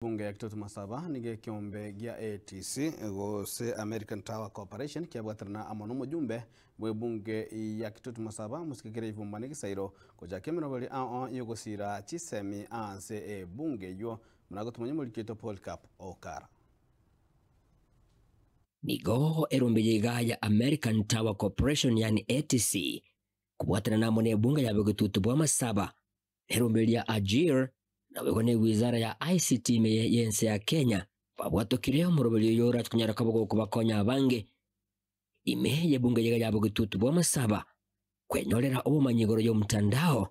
Bunge ya Kitutu Masaba nigo ekeombe gia ATC gose American Tower Corporation kiabwaterana amo nomojumbe bw'ebunge ya Kitutu Masaba Mosike Clive Mbane Gisairo gochaka emeroberi ao yogosira chisemi ase ebunge eyio buna gotumanya omoriki oito Polycarp Okara. Nigo erombe yaiga ya American Tower Corporation yaani ATC kobwaterana amo nebunge ya Bogetutu bwa Masaba Erombe ria Ajir, naboigo ne wizara ya ICT ime y'ense ya Kenya, babwatokire omoroberio oyo orache konyara koba gokobakonya abange ime y'ebunge yaiga ya bogetutu bw'amasaba kwenyorera obomanyi igoro y'omtandao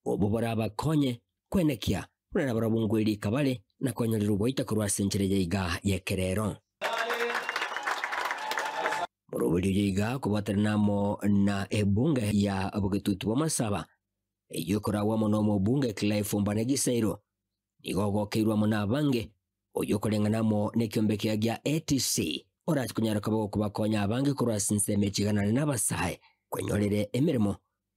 obwo borabakonye kwenekia buna nabarabwo ngwerika bare na kwenyorera oboita korwa ase enchera yaiga y'ekerero. Moroberio oyo iga kobwaterana amo na ebunge ya bogetutu bw'amasaba Eyio ekoragwa amo nomobunge Clive Ombane Gisairo, nigo ogokeirwe amo nabange, oyio okoreng'ana amo nekiombe kiaye gia ATC, orache konyara koba gokobakonya abange korwa ase ensemo echiganane na abasae kwenyorere emeremo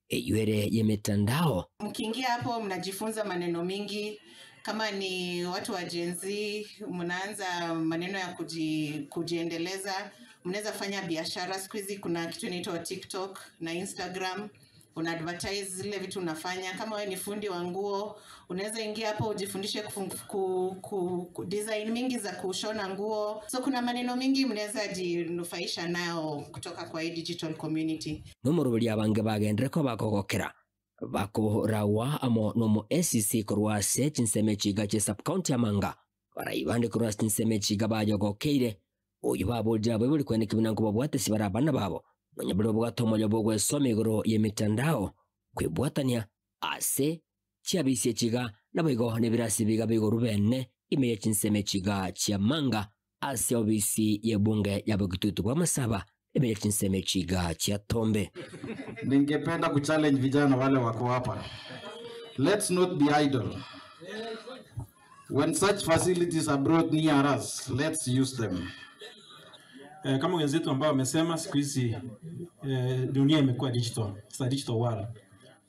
eyio ere yemetandao. Mkiingia hapo mnajifunza maneno mingi kama ni watu wa Gen Z mnaanza maneno ya kuji, kujiendeleza mnaweza fanya biashara siku hizi kuna kitu inaitwa TikTok na Instagram una advertise zile vitu unafanya. Kama wewe ni fundi wa nguo, unaweza ingia hapo ujifundishe ku, ku, ku, ku design mingi za kushona nguo. So kuna maneno mingi mnaweza jinufaisha nayo kutoka kwa hii digital community. Nomoroberio abange bagenderere koba bakogokera bakorawa amo nomo SEC korwa ase chinsemo echiga chie sub-county amanga barai bande korwa ase chinsemo echiga bayogokeire oyio baborire abaibori kweneki buna nkobabwate sibare abana babo Nonya baria babwate omoyo bw'ogwesoma igoro y'emetandao, kwebwatania ase chiabisi echiga, naboigo nebirasi biga bigoru bene ime ye chinsemo echiga chi'amanga ase obisi y'ebunge y'abagitutu bw'amasaba ime ye chinsemo echiga chia Tombe. Ningependa kuchallenge vijana wale wako hapa. Let's not be idle. When such facilities are brought near us, let's use them. Eh, kama wenzetu ambao wamesema siku hizi eh, dunia imekuwa digital. It's a digital world.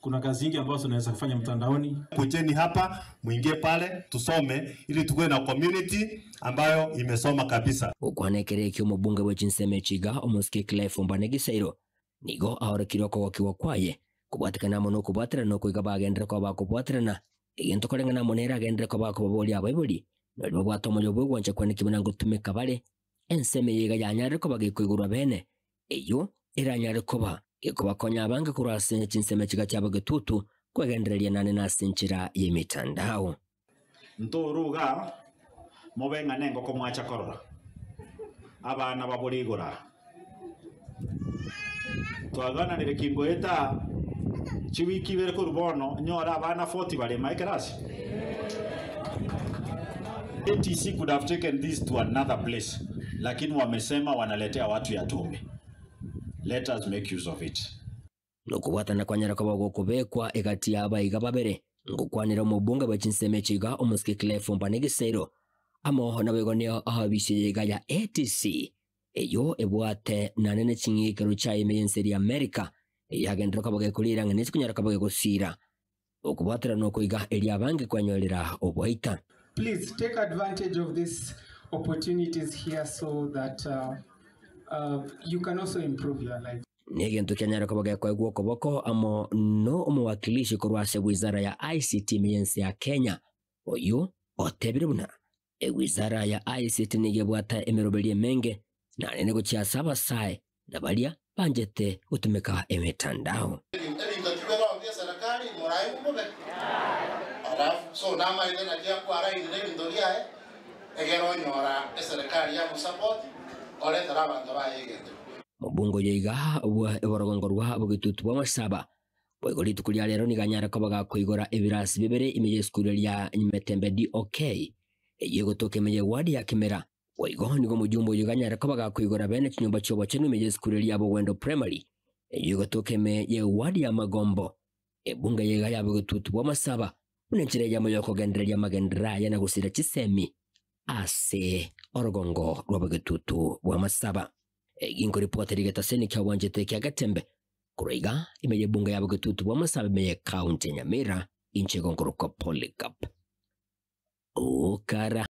Kuna kazi nyingi ambazo tunaweza kufanya mtandaoni. Kujeni hapa muingie pale tusome, ili tukuwe na community ambayo imesoma kabisa. Gokwana ekero ekio omobunge bwe chinsemo echiga omosike Clive Ombane Gisairo nigo aorokire okogokigwa kwaye kobwatekana amo nokobwaterana okoiga bagenderere koba bakobwaterana Egento koreng'ana amo nere agenderere koba akobaboria abaibori, na baria babwate omoyo bw'ogwancha kwane ki buna ngotumeka bare, ensemo eye iga yanyarire koba gekoigorwa bene, eyio eranyare koba gekobakonya abange korwa ase chinsemo chiga chiabo getutu kwegendereria nane nase enchera y'emetandao. Ntoru igaa, mobe ng'a nengoko mwacha korora, abana babore igoro aa. Twagananire ki ngoeta aa chiwiki ibere korwa bono nyore abana 40 bare ime ekerasi? ATC could have taken this to another place lakini wamesema wanaletea watu ya Tumbe. Let us make use of it. Nokobwatana kwanyara koba gokobekwa egati y'abaiga babere, ngokwanera omobunge bwe chinsemo echi iga omosike Clive Ombane Gisairo, amo naboigo neo ofisi eye iga ya ATC, eyio ebwate nane ne ching'ikero chiaye ime y'ense eria America, eyagenderera koba gekorira ng'a nesi konyara koba gegosira okobwaterana oko iga erio abange kwenyorera oboita. Please take advantage of these opportunities here so that uh, uh, you can also improve your life. Negento kianyare koba gekoegwa okoboko amo no omowakilishi korwa ase wizara ya ICT ime y'ense ya Kenya, oyio otebire buna ewizara ya ICT nigo ebwate emeroberio emenge nane gochia ase abasae na baria banchete gotumeka emetandao. Ebinto tibiroo bi'eserekari moraigwe bobe? Alafu so namaete naki akwarainire ebinto biaye, egere onyora eserekari yamosupport, oretere abanto baye egento. Mobungo oyo iga bwa orogongo rwa bogetutu bw'amasaba. Boigo rituko ria rero nigo anyare koba gakoigora ebirasi bibere ime y'esukuru eria Nyimetembe DOK, eyio egotoka ime y'eward ya Kimera. Boigo nigo omojumbe oyo iga anyare koba gakoigora bene chinyomba chi'obochenu ime y'esukuru eria Bogwendo Primary, eyio egotoka ime y'eward ya Magombo. Ebunge eye iga ya bogetutu bw'amasaba buna enchera eyemo y'okogendereria amagenderero aye na gosira chisemi ase orogongo rwa bogetutu bw'amasaba. Egi nkoripota rigetaseni kiagwanchete ekia Getembe korwa iga ime y'ebunge ya bogetutu bw'amasaba ime y'ecounty ya Nyamira inche igo nkorokwa Polycarp Okara.